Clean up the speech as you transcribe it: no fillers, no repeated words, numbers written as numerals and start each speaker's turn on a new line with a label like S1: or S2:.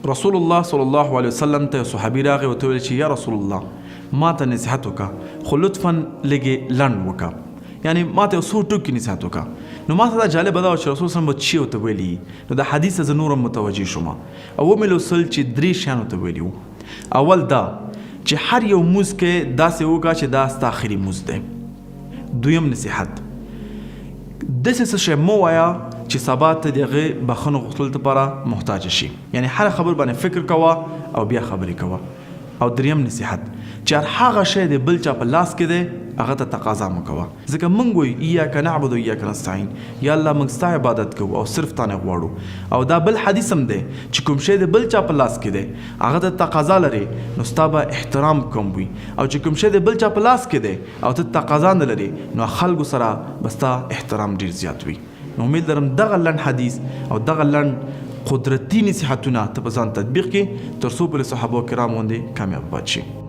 S1: رسول الله صلی الله علیه وسلم ته یو صحابي راغی ورته ویل چې یا رسول الله، ما ته نصیحت وکړه، خو لطفا لږ یې لنډ وکړه، یعنې ما ته یو څو ټکي نصیحت وکړه. نو ما ته دا جالبه دا وه چې رسول صلی الله علیه وسلم به څه ورته ویلي. نو د حدیث ته زه نور هم متوجه شوم او ومې لوستل چې درې شیان ورته ویلي وو. اول دا چې هر یو لمونځ کې داسې وکړه چې دا ستا اخري لمونځ دی. دویم نصیحت، داسې څه شی مه وایه چې سبا ته د هغې بخښنه غوښتلو لپاره محتاج شي، یعنې هره خبر باندې فکر کوه او بیا خبرې کوه. او دریم نصیحت، چې هر هغه شی د بل چا په لاس کې دی هغه ته تقاضا مه کوه، ځکه مونږ وایو ایاک نعبد و ایاک نستعین، یا الله مونږ ستا عبادت کوو او صرف تا نه غواړو. او دا بل حدیث هم دی چې کوم شی د بل چا په لاس کې دی هغه ته تقاضا لرې نو ستا به احترام کم وي، او چې کوم شی د بل چا په لاس کې دی او ته تقاضا نه لرې نو خلکو سره به ستا احترام ډیر زیات وي. نو امید لرم دغه لنډ حدیث او دغه لنډ قدرتي نصیحتونه ته په ځان تطبیق کړې تر څو پورې صحابه کرام غوندې کامیاب پاتې شي.